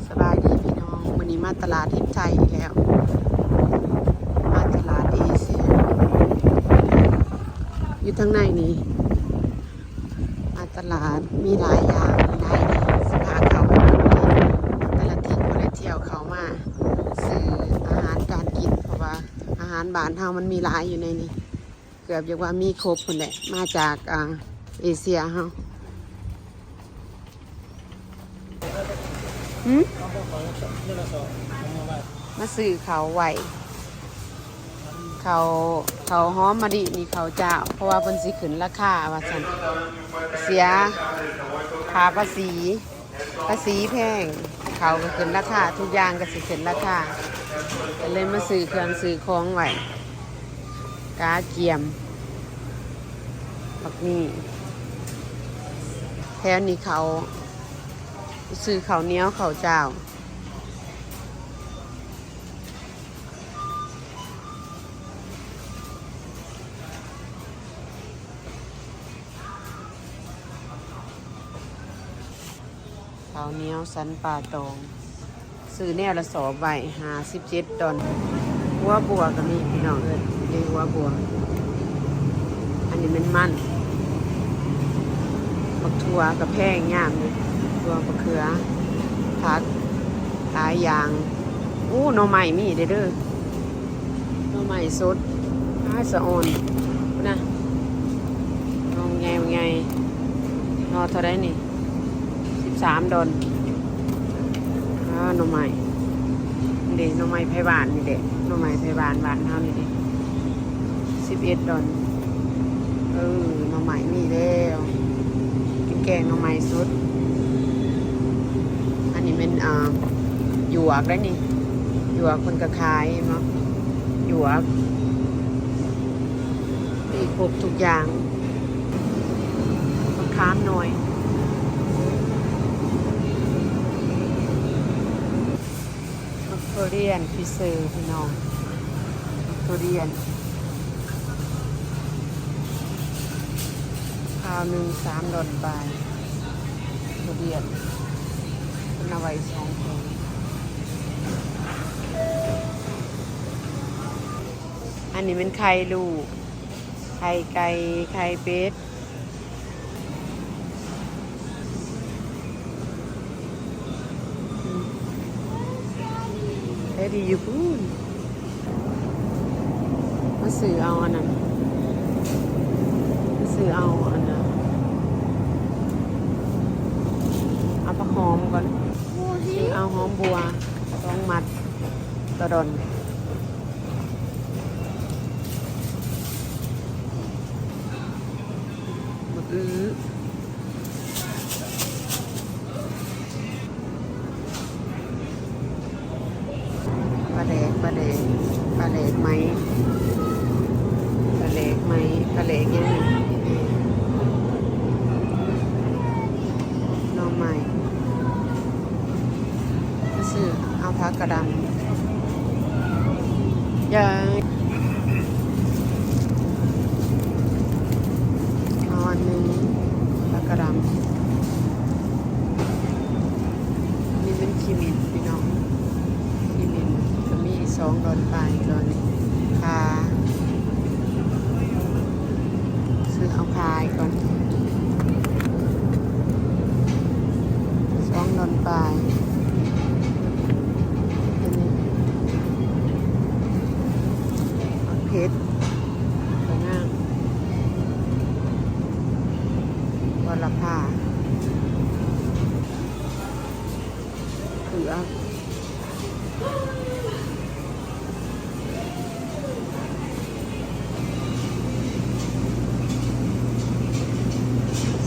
ສະບາຍດີພີ່ນ້ອງ, ມື້ນີ້ມາຕະຫຼາດຮິມໄຊອີກແລ້ວ, ມາຕະຫຼາດເອເຊຍ ຢູ່ທາງໃນນີ້. ມາຕະຫຼາດມີຫຼາຍຢ່າງຢູ່ໃນນີ້, ຊິພາເຂົ້າໄປເບິ່ງອີກ. ແຕ່ລະທິດບໍ່ໄດ້ທ່ຽວເຂົ້າມາຊື້ອາຫານການກິນ ເພາະວ່າອາຫານບ້ານເຮົາມັນມີຫຼາຍຢູ່ໃນນີ້. ເກືອບຢາກວ່າມີຄົບພຸ້ນແຫຼະ, ມາຈາກ ອ່າ ເອເຊຍເຮົາ. ຫື? ມາຊື້ເຂົ້າໄວ້, ເຂົ້າ ເຂົ້າຫອມມະລິນີ້ ເຂົ້າຈ້າວ, ເພາະວ່າເພິ່ນຊິຂຶ້ນລາຄາວ່າຊັ້ນ. ເສຍຄ່າພາສີ. ພາສີແພງ, ເຂົ້າກໍຂຶ້ນລາຄາ, ທຸກຢ່າງກໍຊິຂຶ້ນລາຄາ, ກໍເລີຍມາຊື້ເຄື່ອງຊື້ຂອງໄວ້, ກະກຽມ ບັກນີ້. ແຖວນີ້ເຂົ້າ, ຊື້ເຂົ້າໜຽວເຂົ້າຈ້າວ. ເຂົ້າໜຽວສັນປ່າຕອງ, ຊື້ແນວລະສອບໄວ້ ຫ້າສິບເຈັດດອນ. ຫົວບົວກໍມີພີ່ນ້ອງເອີຍ, ເດ້ຫົວບົວ. ອັນນີ້ແມ່ນມັນ, ບັກຖົ່ວກໍແພງຍາມນີ້, ຖົ່ວ ບັກເຂືອ, ຜັກ ຫຼາຍຢ່າງ. ໂອ້ ໜໍ່ໄມ້ມີເດ້ເດີ. ໜໍ່ໄມ້ສົດ ອ້າ ສະອ່ອນພຸ້ນນະ, ໜໍ່ໃຫຍ່ ໃຫຍ່. ໜໍ່ເທົ່າໃດນີ້? ສິບສາມດອນ. ອ້າ ໜໍ່ໄມ້ເດ້, ໜໍ່ໄມ້ໄຜ່ບ້ານນີ້ແຫຼະ, ໜໍ່ໄມ້ໄຜ່ບ້ານບ້ານເຮົານີ້ເດ້. ສິບເອັດດອນ. ເອີ ໜໍ່ໄມ້ມີແລ້ວ, ກິນແກງໜໍ່ໄມ້ສົດ. ອັນນີ້ແມ່ນ ອ່າ ຫຍວກໄດ໋ນີ້, ຫຍວກເພິ່ນກໍຂາຍເນາະ, ຫຍວກ ມີຄົບທຸກຢ່າງ. ບັກຂາມໜ່ອຍ. ບັກທຸລຽນພິເສດພີ່ນ້ອງ, ບັກທຸລຽນ ຄາວໜຶ່ງສາມດອນປາຍ. ທຸລຽນເພິ່ນເອົາໄວ້ສອງແທ່ງ. ອັນນີ້ແມ່ນໄຂ່ລູກ, ໄຂ່ໄກ່, ໄຂ່ເປັດ. ເຮັດດີຢູ່ພຸ້ນ. ມາຊື້ເອົາອັນນັ້ນ, ມາຊື້ເອົາອັນນັ້ນ, ເອົາຜັກຫອມກ່ອນ. ຊື້ເອົາຫອມບົວ ສອງມັດຕໍ່ດອນ. ບັກອື້ອ ປາແດກ ປາແດກ ປາແດກໄມ້ ປາແດກໄມ້ ປາແດກຫຍັງນີ້ ໜໍ່ໄມ້. ຊື້ເອົາຜັກກະດຳ ຢ່າ ເອົາອັນໜຶ່ງ ຜັກກະດຳ. ນີ້ແມ່ນຂີ້ໝິ່ນພີ່ນ້ອງ ຂີ້ໝິ່ນກໍມີສອງດອນປາຍຕອນນີ້. ຂ່າ ຊື້ເອົາຂ່າອີກກ່ອນ ສອງດອນປາຍ. ອັນນີ້ ໝາກເຜັດ ກໍງາມ ວະລະພາ ເຂືອ.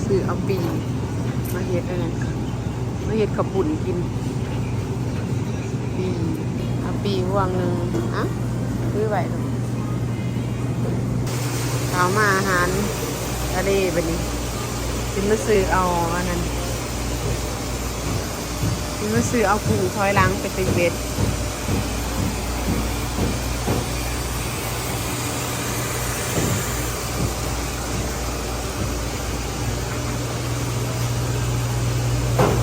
ຊື້ເອົາປີມາເຮັດອັນນັ້ນ ມາເຮັດເຂົ້າປຸ້ນກິນ. ປີ ເອົາປີພວງໜຶ່ງ ອະ ຖືໄວ້. ເຂົ້າມາອາຫານທະເລ ບັດນີ້ຊິມາຊື້ເອົາອັນນັ້ນ ຊິມາຊື້ເອົາກຸ້ງ ຖອຍຫຼັງໄປຕຶກເບັດ.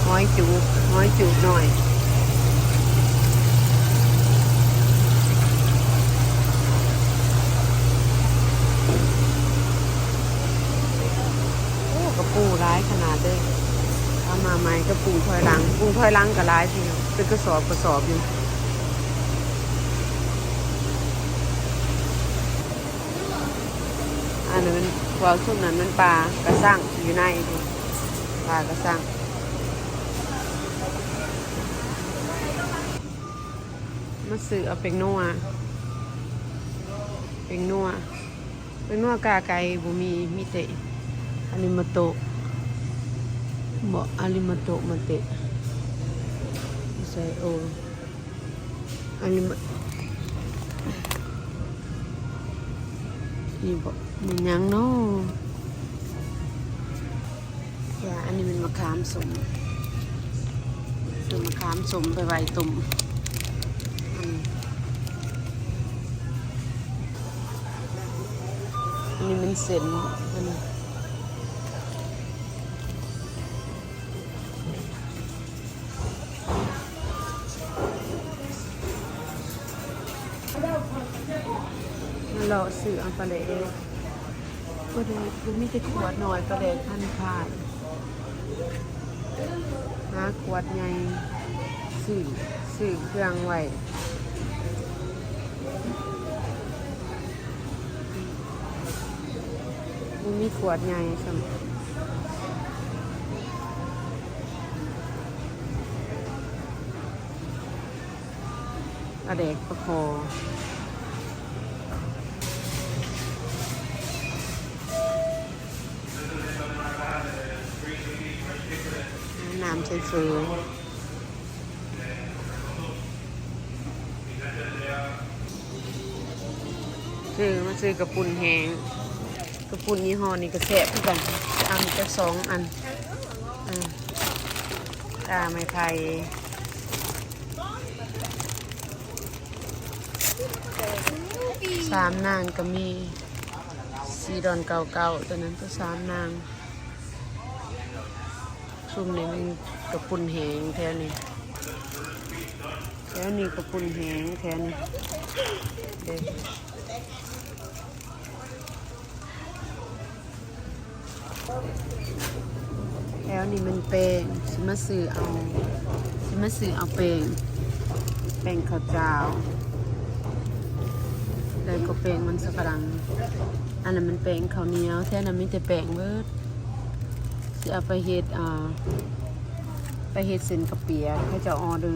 ຫອຍຈູບ ຫອຍຈູບນ້ອຍ. ຈະປຸງຖອຍຫຼັງ ປຸງຖອຍຫຼັງກໍຫຼາຍ ເປັນກະສອບກະສອບຢູ່. ອັນນັ້ນ ພວກຊຸມນັ້ນມັນປາກະຊັງ ຢູ່ໃນ ປາກະຊັງ. ມາຊື້ເອົາແປ້ງນົວ ແປ້ງນົວ ແປ້ງນົວກາໄກ່ບໍ່ມີ ມີແຕ່ອາລິມາໂຕະ ເບາະ ອາລິມາໂຕະມາເຕະ ໃສ່ໂອ ອາລິມາ ນີ້ເບາະ ແມ່ນຫຍັງນໍ? ຢ່າ ອັນນີ້ແມ່ນມະຂາມສົ້ມ ຊື້ມະຂາມສົ້ມໄປໄວ້ຕົ້ມ. ອັນນີ້ ອັນນີ້ແມ່ນເສັ້ນ ອັນນີ້ ມາເລາະຊື້ເອົາປາແດກ ປາແດກ ບໍ່ມີແຕ່ຂວດນ້ອຍ ປາແດກພັນພາຍ ຫາຂວດໃຫຍ່ ຊື້ ຊື້ເຄື່ອງໄວ້ ບໍ່ມີຂວດໃຫຍ່ຊ້ຳ. ປາແດກປາຄໍ່ ນ້ຳໃສ່ເຝີ ຊື້ ມາຊື້ກະປຸ້ນແຫ້ງ ກະປຸ້ນຍີ່ຫໍ້ນີ້ກໍແຊບຄືກັນ ເອົາຈັກສອງອັນ ເອີ ຕາໄມ້ໄຜ່. ສາມນາງກໍມີ ສີ່ດອນເກົ້າເກົ້າ ຕົວນັ້ນຕົວສາມນາງ. ຊຸມນີ້ມັນກະປຸ້ນແຫ້ງແຖວນີ້ ແຖວນີ້ກະປຸ້ນແຫ້ງແຖວນີ້ເດ້. ແຖວນີ້ແມ່ນແປ້ງ ຊິມາຊື້ເອົາ ຊິມາຊື້ເອົາແປ້ງ ແປ້ງເຂົ້າຈ້າວ ແລ້ວກໍແປ້ງມັນສຳປະຫຼັງ. ອັນນັ້ນແມ່ນແປ້ງເຂົ້າໜຽວ ແຖວນັ້ນມີແຕ່ແປ້ງເບີດ ຊິເອົາໄປເຮັດ ອ່າ ໄປເຮັດເສັ້ນກະປຽກ ເຂົາເຈົ້າອໍເດີ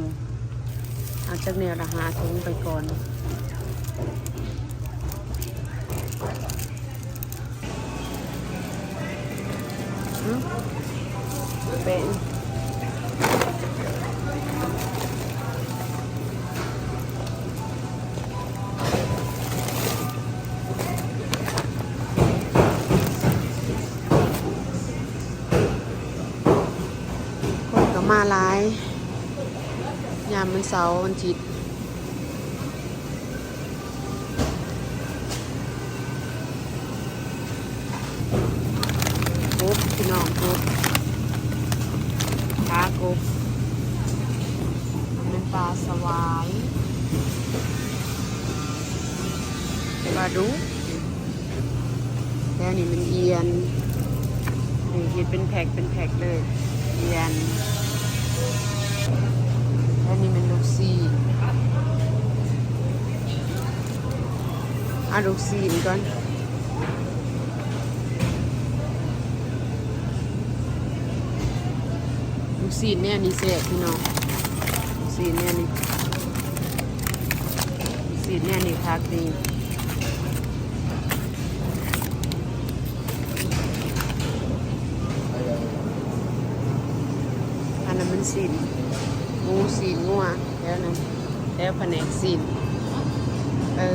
ເອົາຈັກແນວລະຫ້າຖົງໄປກ່ອນ. ອືມ ແປ້ງ ຄົນກໍມາຫຼາຍ ຍາມວັນເສົາວັນອາທິດ. ກົບ ພີ່ນ້ອງ ກົບ ຂາກົບ ແມ່ນປາສະຫວາຍ ປາດຸກ. ແລ້ວນີ້ແມ່ນອ່ຽນ ນີ້ເຮັດເປັນແພັກເປັນແພັກເລີຍ ອ່ຽນ. ແລ້ວນີ້ແມ່ນລູກຊີ້ນ ເອົາລູກຊີ້ນກ່ອນ. ລູກຊີ້ນແນວນີ້ແຊບ ພີ່ນ້ອງ ລູກຊີ້ນແນວນີ້ ລູກຊີ້ນແນວນີ້ຄັກດີ. ອັນນັ້ນມັນຊີ້ນໝູ ຊີ້ນງົວ ແຖວນັ້ນ ແຖວພະແນກຊີ້ນ ເອີ.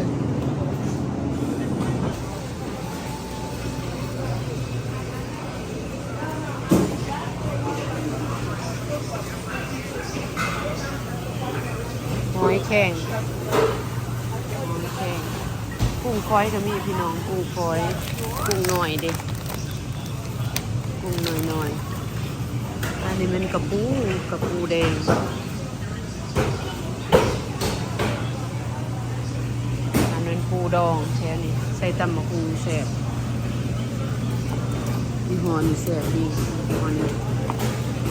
ຫອຍແຄງ ຫອຍແຄງ ກຸ້ງຝອຍກໍມີພີ່ນ້ອງ ກຸ້ງຝອຍ ກຸ້ງນ້ອຍເດ້ ກຸ້ງນ້ອຍໆ. ອັນນີ້ແມ່ນກະປູ ກະປູແດງ. ອັນນັ້ນປູດອງແທ້ນີ້ ໃສ່ຕຳບັກຫຸ່ງແຊບ ຍີ່ຫໍ້ນີ້ແຊບດີ ຍີ່ຫໍ້ນີ້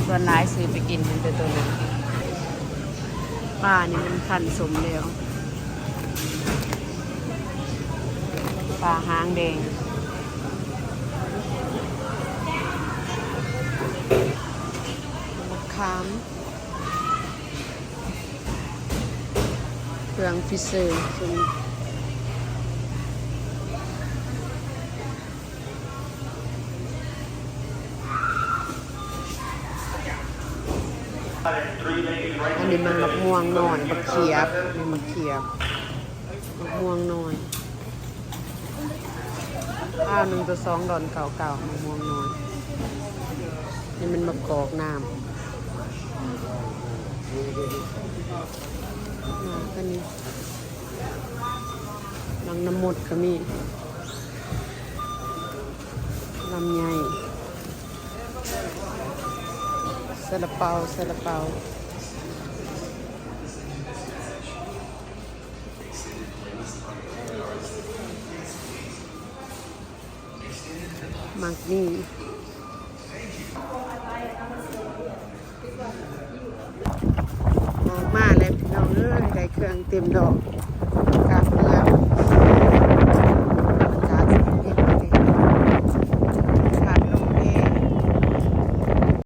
ສ່ວນຫຼາຍຊື້ໄປກິນເປັນແຕ່ໂຕໜຶ່ງ. ປານີ້ມັນຂັ້ນສົມແລ້ວ ປາຫາງແດງ ບັກຂາມ ເຄື່ອງຟິເຊີຊຸມ ອັນນີ້ມັນໝາກມ່ວງນ້ອຍ ບັກຂຽບ ນີ້ໝາກຂຽບ ໝາກມ່ວງນ້ອຍ ຄາວໜຶ່ງໂຕສອງດອນເກົ້າເກົ້າ ໝາກມ່ວງນ້ອຍ. ນີ້ມັນໝາກກອກນ້ຳ ອັນນີ້ ໝາກນ້ຳມົດກະມີ ລຳໄຍ ຊາລາເປົາ ຊາລາເປົາ ໝາກມີ້ ອອກມາແລ້ວພີ່ນ້ອງເອີຍ ໄດ້ເຄື່ອງເຕັມດອກ.